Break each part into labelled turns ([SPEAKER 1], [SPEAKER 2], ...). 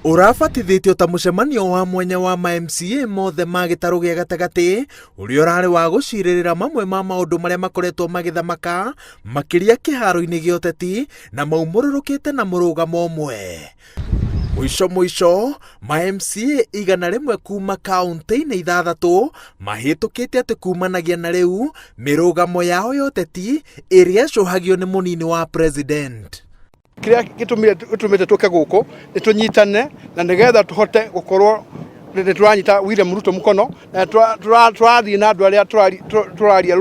[SPEAKER 1] Ũrabatithĩtio ta mũcemanio wa mwanya wa ma MCA mothe ma gĩtarũ gĩa gatagatĩ ũrĩa ũrarĩ wa gũcirĩrĩra mamwe ma maũndũ marĩa makoretwo magĩthamaka makĩria kĩharo-inĩ gĩa ũteti na maumũrũrũkĩte na mũrũgamo ũmwe. Mũico mũico, ma MCA 100 kuma kauntĩ-inĩ ithathatũ mahĩtũkĩte atĩ kumanagia na rĩu mĩrũgamo yao ya ũteti ĩrĩa ĩcũhagio nĩ mũnini wa president.
[SPEAKER 2] Kĩrĩa gĩtũmĩte tũke gũkũ nĩ tũnyitane na nĩgetha tũhote gũkorwo nĩ tũranyita William Ruto mũkono na tũrathiĩ na andũ arĩa tũraria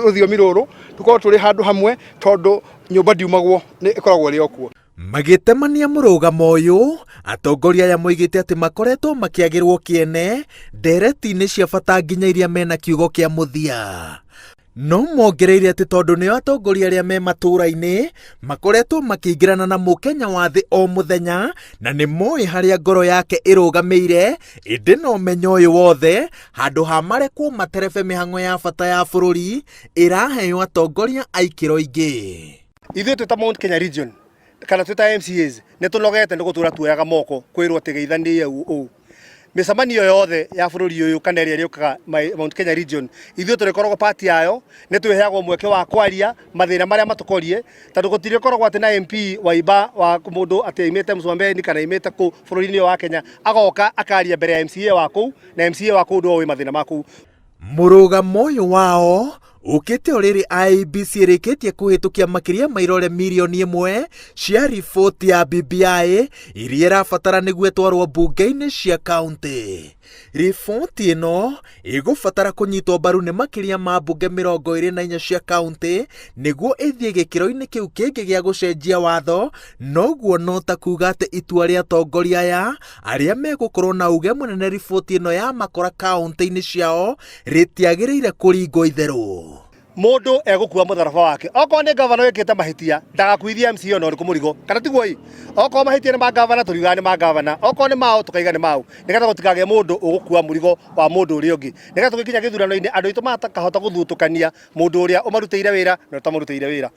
[SPEAKER 2] rũthiomi rũrũ tũkorwo tũrĩ handũ hamwe tondũ nyũmba ndiumagwo nĩ ĩkoragwo ĩrĩ o kuo.
[SPEAKER 1] Magĩtemania mũrũgamo ũyũ, atongoria aya moigĩte atĩ makoretwo makĩagĩrwo kĩene ndereti-inĩ cia bata nginya iria mena kiugo kĩa mũthia. No mongereire atĩ tondũ nĩo atongoria arĩa me matũũra-inĩ makoretwo makĩingĩrana na mũkenya wa thĩ o mũthenya na nĩ moĩ harĩa ngoro yake ĩrũgamĩire, ĩndĩ no ũmenyo ũyũ wothe handũ ha marekwo materebe mĩhang'o ya bata ya bũrũri ĩraheo atongoria a ikĩro ingĩ.
[SPEAKER 3] Ithuĩ twĩ ta Mount Kenya Region kana twĩ ta MCAs nĩ tũnogete nĩ gũtũra tuoyaga moko kwĩrwo atĩ geithaniai ũũ. Mĩcemanio yothe ya bũrũri ũyũ kana ĩrĩa ĩrĩũkaga Mount Kenya Region ithuĩ tũrĩkoragwo part yayo, nĩ twĩheagwo mweke wa kwaria mathĩna marĩa matũkoniĩ tondũ gũtirĩkoragwo atĩ na MP waimba wa mũndũ atĩ aimĩte Msambweni kana aimĩte kũ bũrũri-inĩ ũyũ wa Kenya agoka akaria mbere ya MCA wa kũu na MCA wa kũu nĩwe ũĩ mathĩna ma kũu.
[SPEAKER 1] Mũrũgamo ũyũ wao ũkĩte o rĩrĩ IEBC ĩrĩkĩtie kũhĩtũkia makĩria ma irore mirioni ĩmwe cia riboti ya BBI iria ĩrabatara nĩguo ĩtwarwo mbunge-inĩ cia kaunti. Riboti ĩno ĩgũbatara kũnyitwo mbaru nĩ makĩria ma mbunge 24 cia kaunti nĩguo ĩthiĩ gĩkĩro-inĩ kĩu kĩngĩ gĩa gũcenjia watho, noguo no ta kuga atĩ itua rĩa atongoria aya arĩa megũkorwo na uge mũnene riboti ĩno ya makora kaunti-inĩ ciao rĩtiagĩrĩire kũringwo itherũ.
[SPEAKER 3] Mũndũ egũkua mũtharaba wake. Okorwo nĩ ngavana wĩkĩte mahĩtia, ndagakuithie MCA ona ũrĩkũ mũrigo. Kana tiguo ĩ? Okorwo mahĩtia nĩ ma ngavana, tũriugaga nĩ ma ngavana. Okorwo nĩ mao, tũkaiga nĩ mao. Nĩgetha gũtikagĩe mũndũ ũgũkua mũrigo wa mũndũ ũrĩa ũngĩ. Nĩgetha tũgĩkinya gĩthurano-inĩ, andũ aitũ makahota gũthutũkania mũndũ ũrĩa ũmarutĩire wĩra na ũrĩa ũtamũrutĩire wĩra.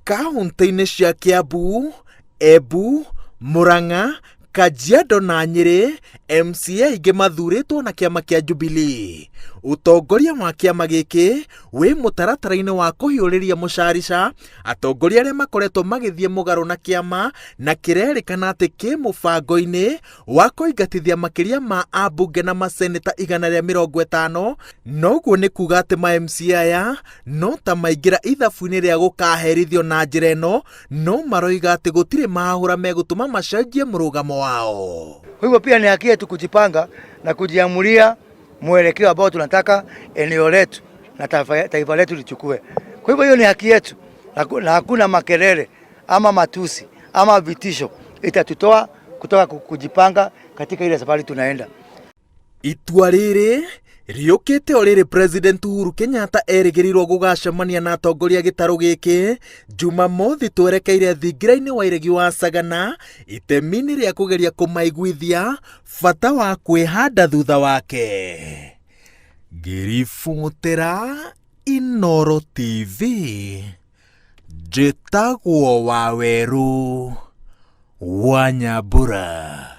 [SPEAKER 1] Kauntĩ-inĩ cia Kiambu, Embu, Murang'a, Kajiado na Nyĩrĩ, MCA aingĩ mathurĩtwo na kĩama kĩa Jubilee. Ũtongoria wa kĩama gĩkĩ wĩ mũtaratara-inĩ wa kũhiũrĩria mũcarica atongoria arĩa makoretwo magĩthiĩ mũgarũ na kĩama na kĩrerĩkana atĩ kĩ mũbango-inĩ wa kũingatithia makĩria ma ambunge na maseneta 150, noguo nĩ kuga atĩ ma MCA aya no ta maingĩra ithabu-inĩ rĩa gũkaherithio na njĩra ĩno, no maroiga atĩ gũtirĩ mahahũra megũtũma macenjie mũrũgamo wao.
[SPEAKER 4] Kwa hivyo pia ni haki yetu kujipanga na kujiamulia mwelekeo ambao tunataka eneo letu na taifa letu lichukue. Kwa hivyo hiyo ni haki yetu na hakuna makelele ama matusi ama vitisho itatutoa kutoka kujipanga katika ile safari tunaenda.
[SPEAKER 1] Itua rĩrĩ rĩũkĩte o rĩrĩ President Uhuru Kenyatta erĩgĩrĩirwo gũgacemania na atongoria gĩtarũ gĩkĩ Jumamothi twerekeire thingira-inĩ wa iregi wa Sagana itemi-inĩ rĩa kũgeria kũmaiguithia bata wa kwĩhanda thutha wake. Ngĩribotera Inooro TV njĩtagwo Wawerũ wa Nyambura.